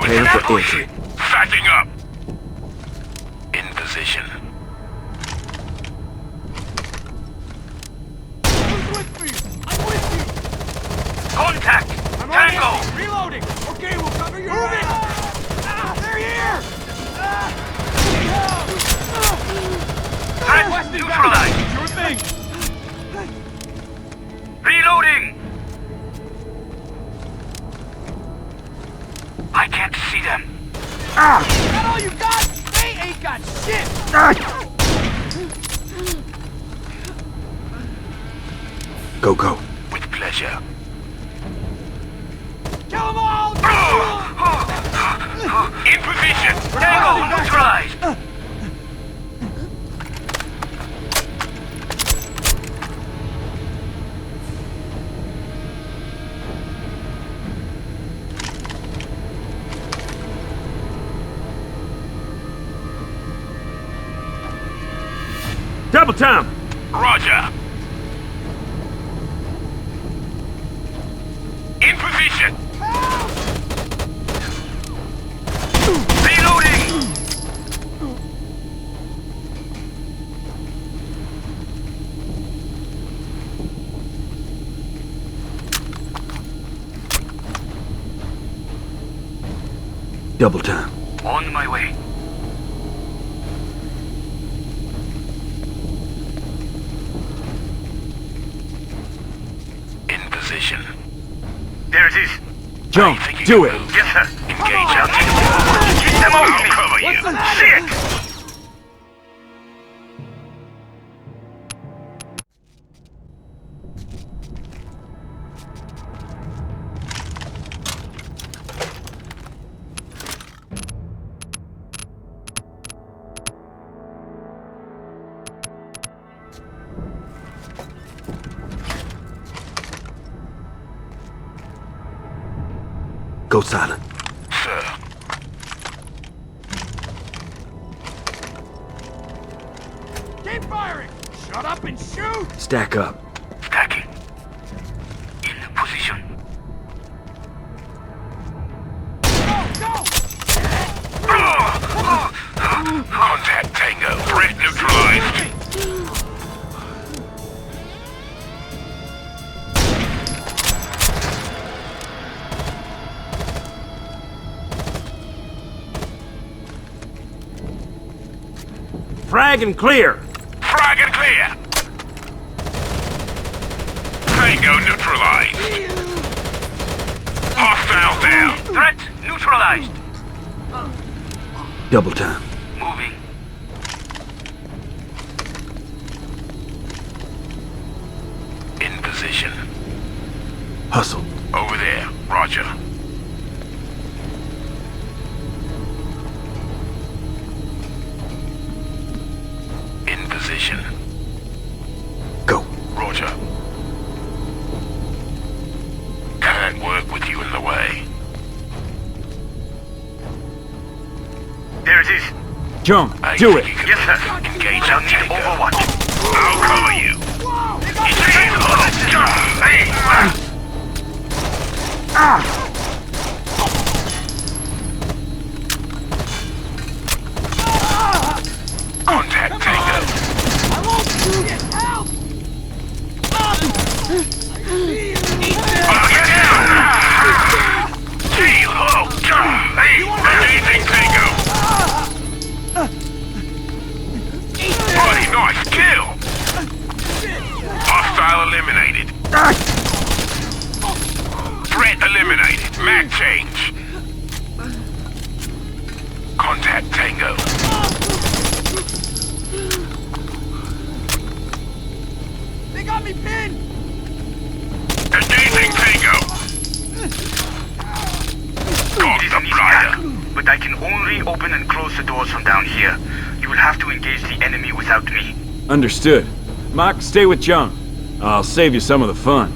Prepare for entry. Stacking up. In position. Who's with me? I'm with you! Contact! I'm on Tango! it! Reloading! Okay, we'll cover your Move it! Ah, they're here! Ah! Threat Requesting neutralized! backup. Sure thing! Reloading! I can't see them. That all you got? They ain't got shit! Go, go. With pleasure. Kill them all! In position. Tango neutralized! Double time! Roger. In position. Reloading! Double time. On my way. In position. There it is. Jump! I think you Do can it! move. Yes, sir. Engage our team. Keep them off I'll me! cover you. What's the matter? Shit! Go silent. Sir. Keep firing! Shut up and shoot! Stack up. Stacking. In position. Go, go! Contact Tango. Threat neutralized. Frag and clear! Frag and clear. Tango neutralized. Hostile down. Threat neutralized. Double time. Moving. In position. Hustle. Over there. Roger. In position. Go. Roger. Can't work with you in the way. There it is. Jump! I Do think it! you can Yes, sir. move. Engage our I'll need tango. overwatch. I'll cover you. Contact Tango. I won't get help! Engaging Tango. Bloody nice kill. Hostile eliminated. Threat eliminated. Mag change. Contact Tango. They got me pinned! Engaging Tango. Got It is the an easy blighter. task, but I can only open and close the doors from down here. You will have to engage the enemy without me. Understood. Mock, stay with Jung. I'll save you some of the fun.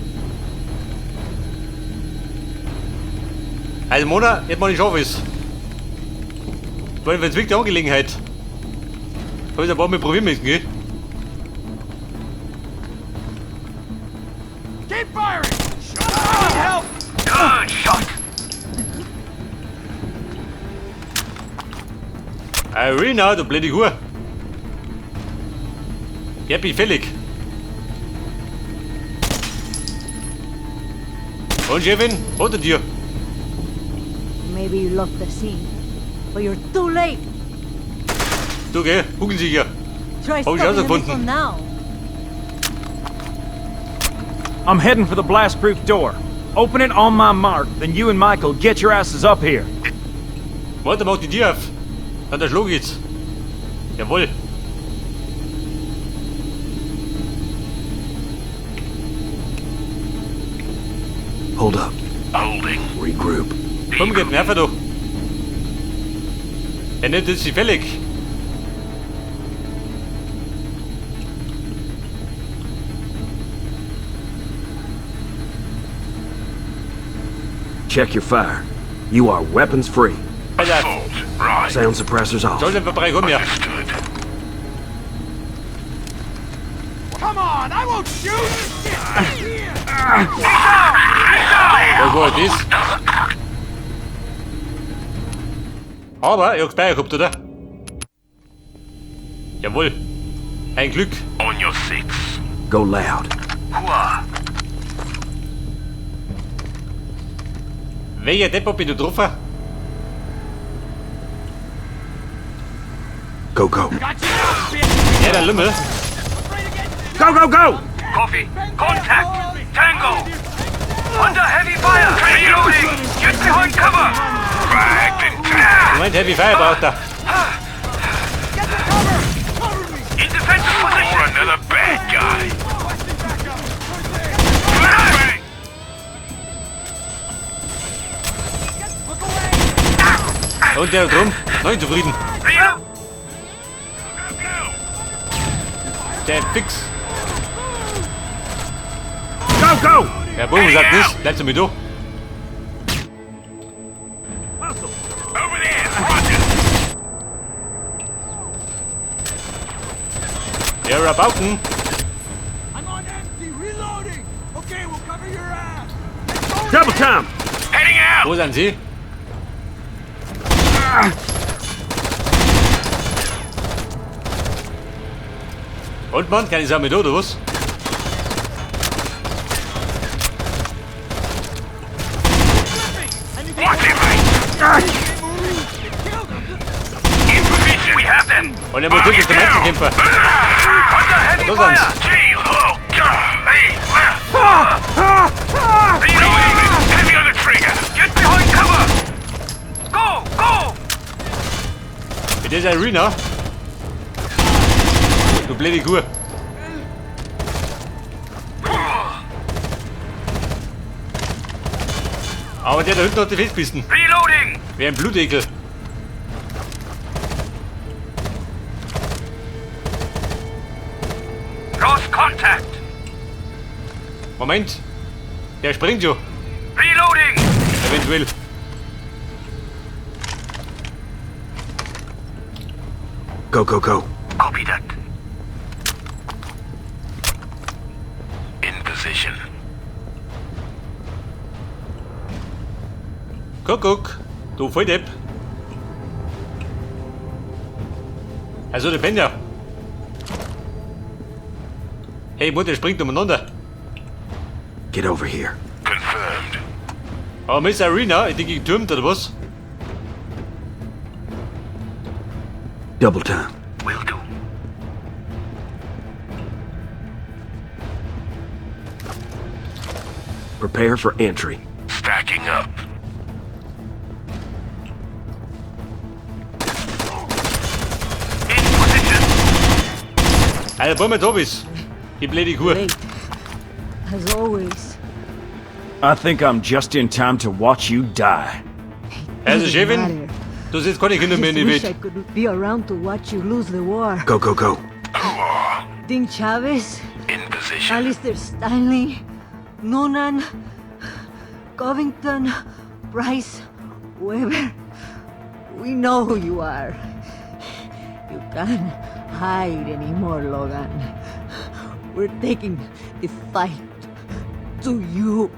Also Mona, jetzt mal nicht Office. Weil wenn es wirklich eine Angelegenheit. Hab ich ein paar Mal probieren müssen, gell? Keep firing! Shut up! I need help! Good shot. Irina, du blöde Hure. Ja, bin fällig. Und Chefin, unter dir. Maybe you love the scene, but you're too late. Du, gell? Kugelsicher. Try Hab ich stopping the rausgefunden. missile now. I'm heading for the blast-proof door. Open it on my mark, then you and Michael get your asses up here. Warte, mach die Tür auf. Dann der Schlag jetzt. Jawohl. Hold up. Holding. Regroup. Komm, geht nerven du. Ja, nicht, das ist sie fällig. Check your fire. You are weapons free. Pass auf. Assault. Right. Sound suppressors off. Soll den Bereich um, ja. Understood. Come on, I won't shoot! Was war das? Aber ich hab's bei gehabt, oder? Jawohl. Ein Glück. On your six. Go loud. Hua. Welcher Depp hab ich da getroffen? Go, go. Ja, der Lümmel. Go, go, go! Copy. Contact. Tango. Under heavy fire. Reloading. Get behind cover. Back and tap. Moment, Heavy Fire braucht er. In defensive Or position. another bad guy. Flashbang. Und der da drum. Noch nicht zufrieden. Reload. Go. Der fix. Go, go! Ja, Buben sagt nicht. Bleibst du mit da? Over there. Roger. Ja, Rabauken. I'm on empty, reloading! Okay, we'll cover your ass! Double time! Heading out. Wo sind sie? Und Mann, kann ich sagen mit oder was? Watch it, mate. In position. We have them. Und er muss wirklich der Einzelkämpfer. Under heavy Da fire. sind's. Gee, oh, God. Hey. Reloading. Heavy on the trigger. Get behind cover. Go, go. Das ist Irina. Du blöde Kuh. Aber der da hinten hat die festbissen. Reloading. Wie ein Blutekel. Lost contact. Moment. Der springt schon. Reloading. Eventuell. Go, go, go. Copy that. In position. Kuckuck. Du Volldepp. Also der Penner. Hey, Mutter springt umeinander. Get over here. Confirmed. Aber Miss Irina, ich denke, getürmt oder was? Double time. Will do. Prepare for entry. Stacking up. In position. Alter, bevor wir da bist. Die blöde Kuh. Late. As always. I think I'm just in time to watch you die. Also, Doesn't Chefin, matter. du siehst keine Kinder mehr in Just die wish I Welt. could be around to watch you lose the war. Go, go, go. Ding Chavez, In position. Alistair Stanley, Noonan, Covington, Price, Weber. We know who you are. You can't hide anymore, Logan. We're taking the fight to you.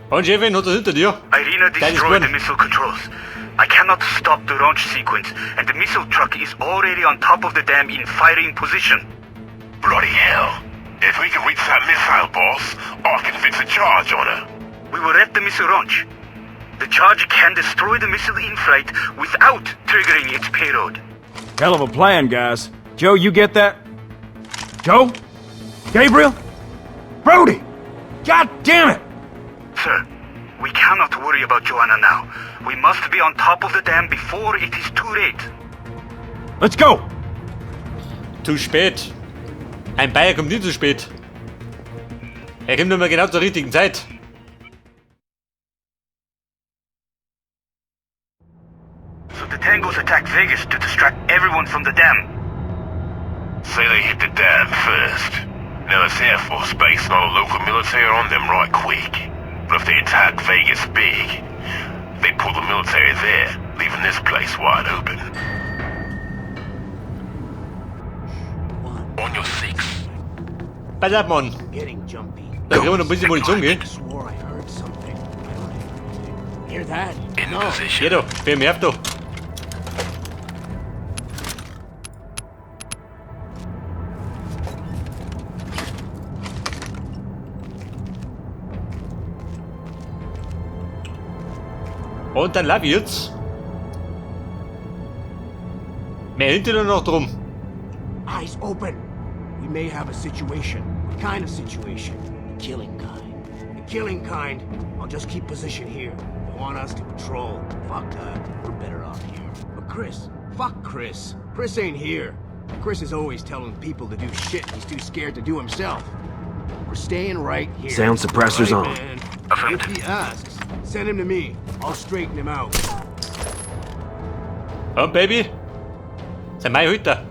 Und Chefin, hat das hinter dir? Irina That is destroyed one. the missile controls. I cannot stop the launch sequence, and the missile truck is already on top of the dam in firing position. Bloody hell. If we can reach that missile, boss, I can fix a charge on her. We were at the missile launch. The charge can destroy the missile in flight without triggering its payload. Hell of a plan, guys. Joe, you get that? Joe? Gabriel? Brody! God damn it! Sir, we cannot worry about Joanna now. We must be on top of the dam before it is too late. Let's go! Zu spät. Ein Bayer kommt nie zu spät. Er kommt immer genau zur richtigen Zeit. So the Tangos attacked Vegas to distract everyone from the dam. Say they hit the dam first. Now this Air Force base and all the local military are on them right quick. But if they attack Vegas big, they pull the military there, leaving this place wide open. On your six. Pass auf, Mann. Getting jumpy. Da kriegen wir noch ein bisschen Munition, gell? Swore I heard something. I don't hear anything. Hear that? In No. position. Geh doch, wer nervt doch. Und dann lauf ich jetzt. Mehr hinter noch drum. Eyes open. We may have a situation. What kind of situation? The killing kind. The killing kind. I'll just keep position here. They want us to patrol. Fuck that. We're better off here. But Chris, fuck Chris. Chris ain't here. Chris is always telling people to do shit he's too scared to do himself. We're staying right here. Sound suppressors Right, on. man. If he asks, send him to me. I'll straighten him out. Und Baby? Sind meine Hüter.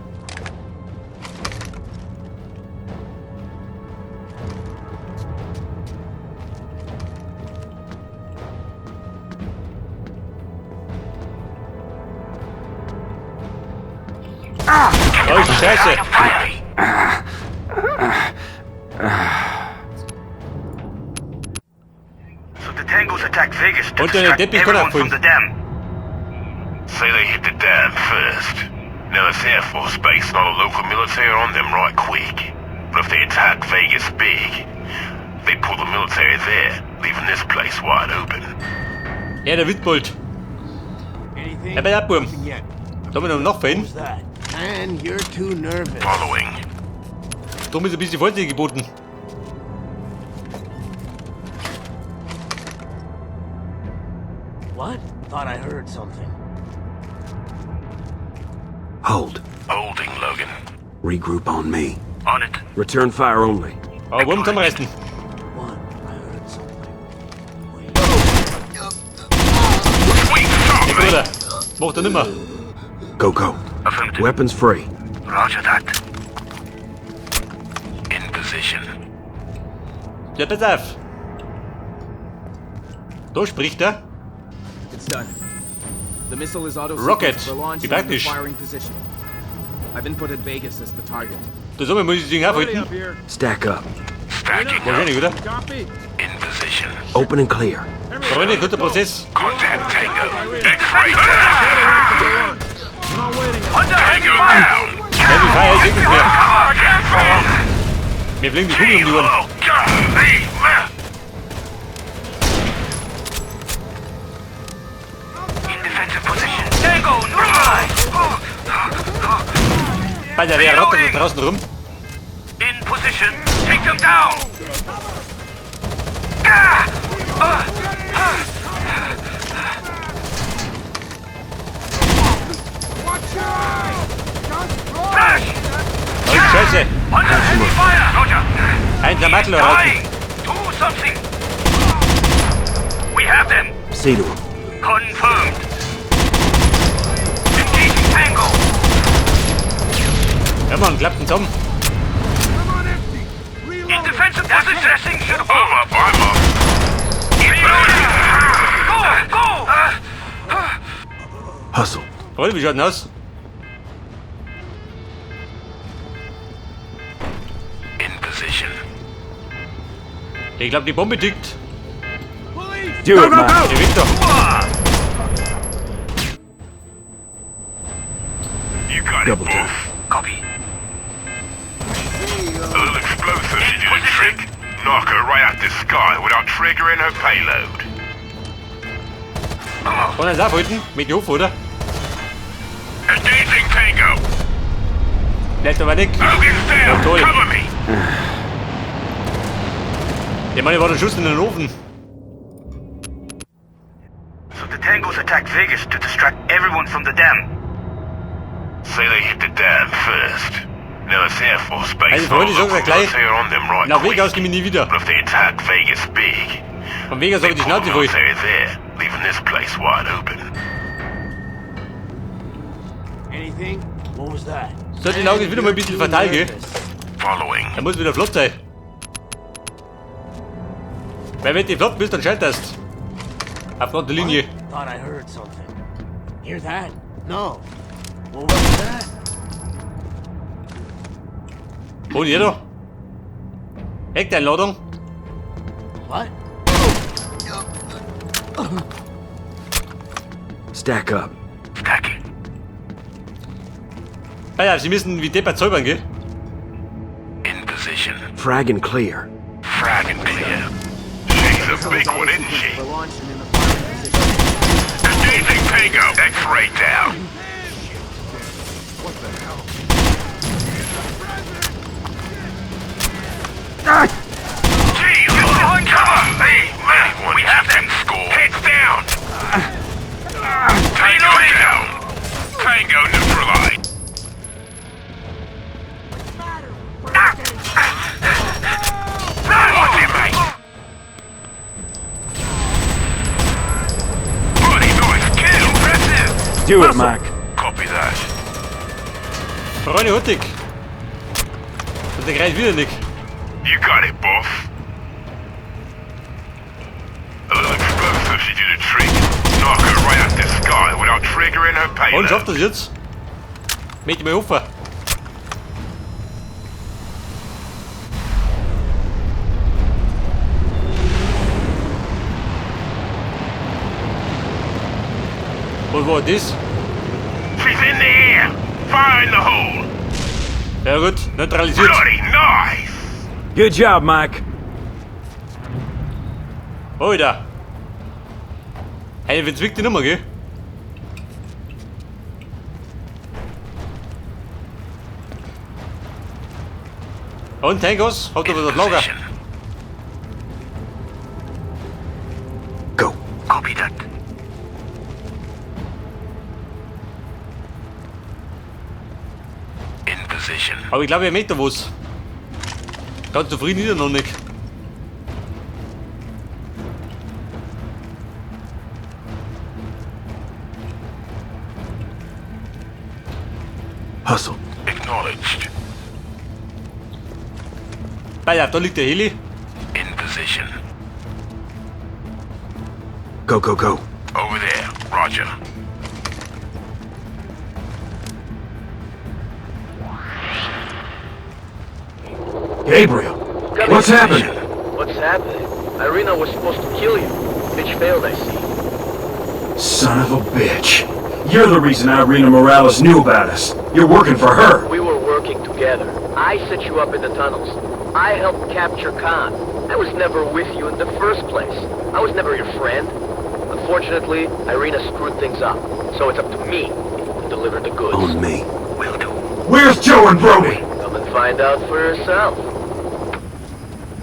Oh, Scheiße! So the Tangos attacked Vegas to Und der distract Teppich kann everyone from abholen. the dam. Say they hit the dam first. Now this Air Force base and all the local military are on them right quick. But if they attack Vegas big, they pull the military there, leaving this place wide open. Ja, der Wittbold. Anything? Ja, pass auf, Buben. Nothing yet. Da haben wir noch What hin. was that? Man, you're too nervous. Following. Drum ist ein bisschen Vorsicht geboten. What? Thought I heard something. Hold. Holding, Logan. Regroup on me. On it. Return fire only. Aber Wurm zusammenreißen. What? I heard something. Wait. Sweet stop, Hey, Bruder. Macht er nimmer. Go, go. Affirmative. Weapons free. Roger that. In position. Ja, pass auf. Da spricht er. It's done. The missile is auto Rocket. for launch Wie and in the praktisch. firing position. I've inputted Vegas as the target. Das soll muss ich das Ding aufhalten. Stack up. Stacking up. Wahrscheinlich, oder? In position. Open and clear. Freunde, guter Prozess. Contact Tango. X-ray down. Under heavy Tango fire! down. Heavy Fire ist wirklich mehr. Cover, Mir fliegen die Kugeln um die Ohren. Oh, God. Hey, man. In defensive position. Tango, neutralized! Alter, wer rattert da draußen rum? In position. Take them down! Flash! Oh, Scheiße. Under heavy fire! Roger. Ein Makler raus. Dying! Do something! We have them! See to him. Confirmed! Engaging Tango! Ja, Mann, klappt ihn zusammen. In defensive position! Dressing should I'm up, I'm up. Reloading! Go! Go! Hustle. Freunde, wie schaut denn aus? In position. Ich glaube, die Bombe tickt. Do Go, it, go, Mike. go! Geh weg da. You got it, Double boss. tap. Copy. A little explosive should do the trick. Knock her right out the sky without triggering her payload. Kann er das aufhalten? Mit dem Hof, oder? Engaging Tango! Vielleicht aber nicht. Logan's down! toll. Cover me! Ich meine, war der Schuss in den Ofen. So the Tangos attacked Vegas to distract everyone from the dam. Say they hit the dam first. Now it's Air Force Base. Also, Freunde, ich sag's euch gleich. Military on them right Nach quick. Vegas komme ich nie wieder. But if they attack Vegas big, Von Vegas habe they ich die pull the Schnauze voll. military there, leaving this place wide open. Anything? What was that? So, die Lage ist wieder mal ein bisschen fatal, gell? Following. Er muss wieder flott sein. Weil wenn du flott bist, dann scheiterst. Auf der Linie. Thought I heard something. Hear that? No. What was that? Und jeder. Eckeinladung. What? Stack up. Stacking. Alter, sie müssen wie deppert säubern, gell? In position. Frag and clear. Frag and clear. She's a big one, isn't she? We're launching in the firing position. Engaging Tango! X-ray down! Gee, get behind cover! Hey, man, we have them score. Heads down! Tango down! Tango neutralized! Watch it, mate! Bloody nice kill! Impressive! Do it, Mike. Copy that. Freunde, hurtig. Und der greift wieder nicht. You got it, boss. A little explosive should do the trick. Knock her right out the sky without triggering her Und payload. schafft das jetzt? Möchte ich mal hoffen. Und war das? She's in the air! Fire in the hole! Ja gut, neutralisiert. Bloody nice! Good job, Mike. Alter. Hey, wenn's wirkt die Nummer, gell? Und Tangos, hat er was auf Lager. Position. Go. Copy that. In position. Aber ich glaube, er möchte was. Ganz zufrieden ist er noch nicht. Hustle. Acknowledged. Pass auf, da liegt der Heli. In position. Go, go, go. Over there. Roger. Gabriel, what's happening? What's happening? Irina was supposed to kill you. Bitch failed, I see. Son of a bitch. You're the reason Irina Morales knew about us. You're working for her. We were working together. I set you up in the tunnels. I helped capture Khan. I was never with you in the first place. I was never your friend. Unfortunately, Irina screwed things up. So it's up to me to deliver the goods. On me. Will do. Where's Joe and Brody? Come and find out for yourself.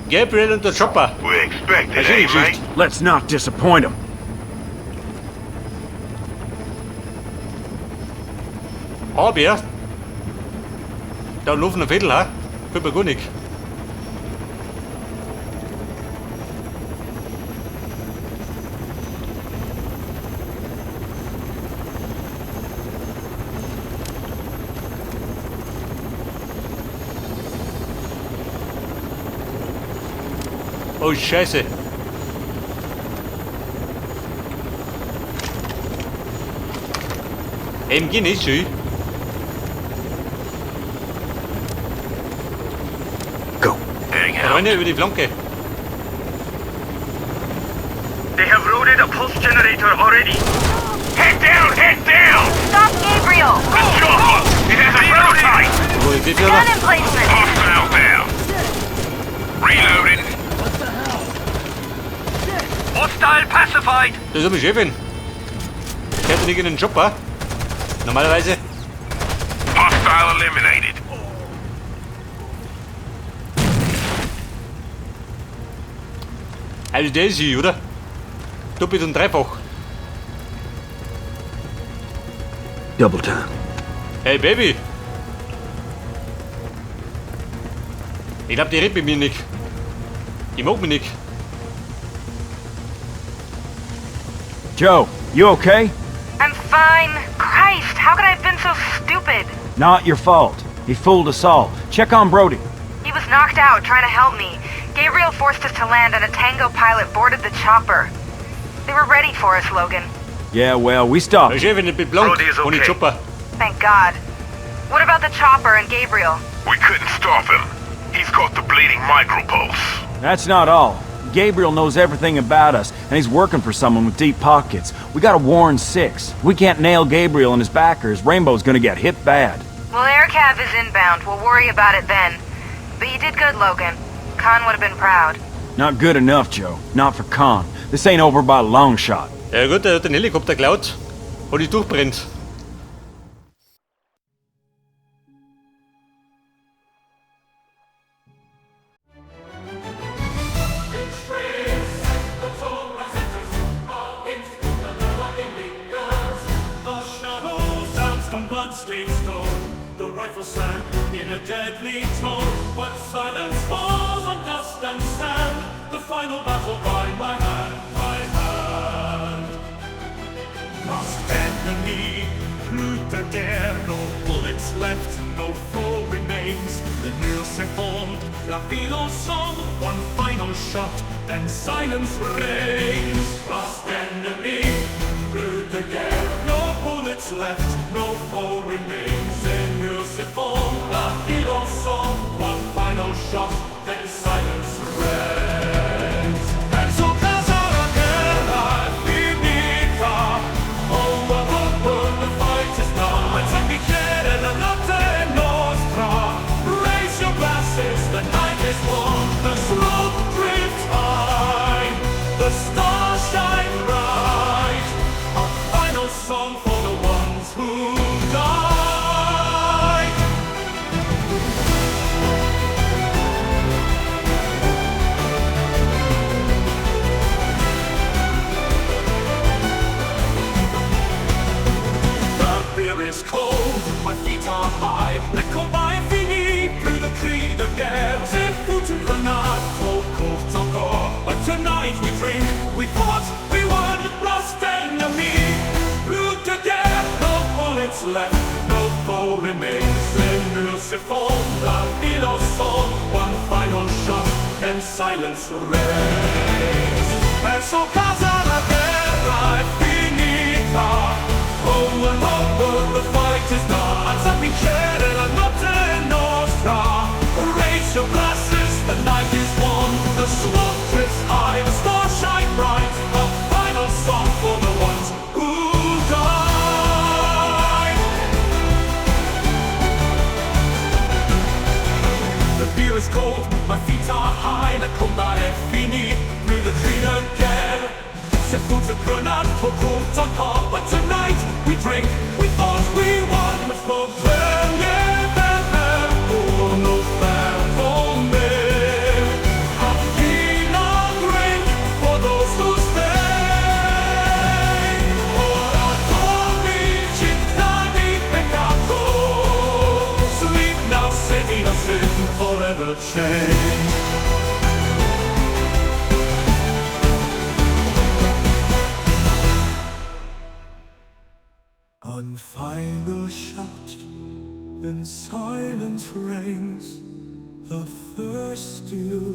Gabriel und der Chopper. We expected, Schöne eh, mate? Geschichte. Let's not disappoint him. Aber da laufen ein Viertel, ha? Fällt mir gar nicht. Oh Scheiße. MG nicht schön. Go. Heading out. Freunde über die Flanke. They have pulse generator already. Head down, head down! Stop Gabriel! The chopper! It has a prototype! Wo ist die Gun Firma? emplacement! Hostile down! Reloading! Hostile pacified. Das ist aber Chefin. Fährt nicht in den Chopper? Normalerweise. Hostile eliminated. Also der ist sie, oder? Doppelt und dreifach. Double time. Hey Baby! Ich glaub, die redet mit mir nicht. Die mag mich nicht. Joe, you okay? I'm fine. Christ, how could I have been so stupid? Not your fault. He fooled us all. Check on Brody. He was knocked out trying to help me. Gabriel forced us to land and a Tango pilot boarded the chopper. They were ready for us, Logan. Yeah, well, we stopped. Hey Chefin, ich bin blank. Brody is Ohne okay. Chopper. Thank God. What about the chopper and Gabriel? We couldn't stop him. He's got the bleeding micropulse. That's not all. Gabriel knows everything about us, and he's working for someone with deep pockets. We gotta warn Six. We can't nail Gabriel and his backers. Rainbow's gonna get hit bad. Well, air cav is inbound. We'll worry about it then. But you did good, Logan. Khan would have been proud. Not good enough, Joe. Not for Khan. This ain't over by a long shot. Ja gut, der hat den Helikopter geklaut und ist durchbrennt. The shadows danced on bloodstained stone. The rifle sang in a deadly tone. But silence falls on dust and sand. The final battle by my hand, my hand. Lost enemy, plus de guerre, no bullets left, no foe remains. The mur s'effondre, la ville ensemble, one final shot, then silence reigns. Lost enemy, plus de guerre, no bullets left, no foe remains. Les murs s'effondrent, la ville ensemble, one final shot, then silence reigns. Penso casa la guerra è finita. Oh, oh, oh, oh, the fight is done. Alza il bicchiere, la notte è nostra. Raise your glasses, the night is won. The smoke drifts high, the stars shine bright. A final song for the ones who died. The beer is cold, my feet are high. Le combat est fini, plus de cris de guerre. C'est foutu grenade, trop courte encore. But tonight we drink, we fought, we won, lost enemy. Plus de guerre, no bullets left, no foe remains. Les murs s'effondrent, la ville ensemble. One final shot, and silence reigns. Verso casa la guerra è finita. Oh, and oh, the fight is done. Alza il bicchiere, la notte è nostra. Raise your glasses, the night is won. The smoke drifts high, the stars shine bright. A final song for the ones who died. The beer is cold, my feet are high, le combat est fini, plus de cris de guerre. C'est foutu grenade, trop courte encore. But tonight we drink, we fought, we won. Mais pour dernier verre, pour nos frères tombés. A final drink for those who stay. Ora dormi, città di peccato. Sleep now, city of sin, forever chained. One final shot, then silence reigns. The first steel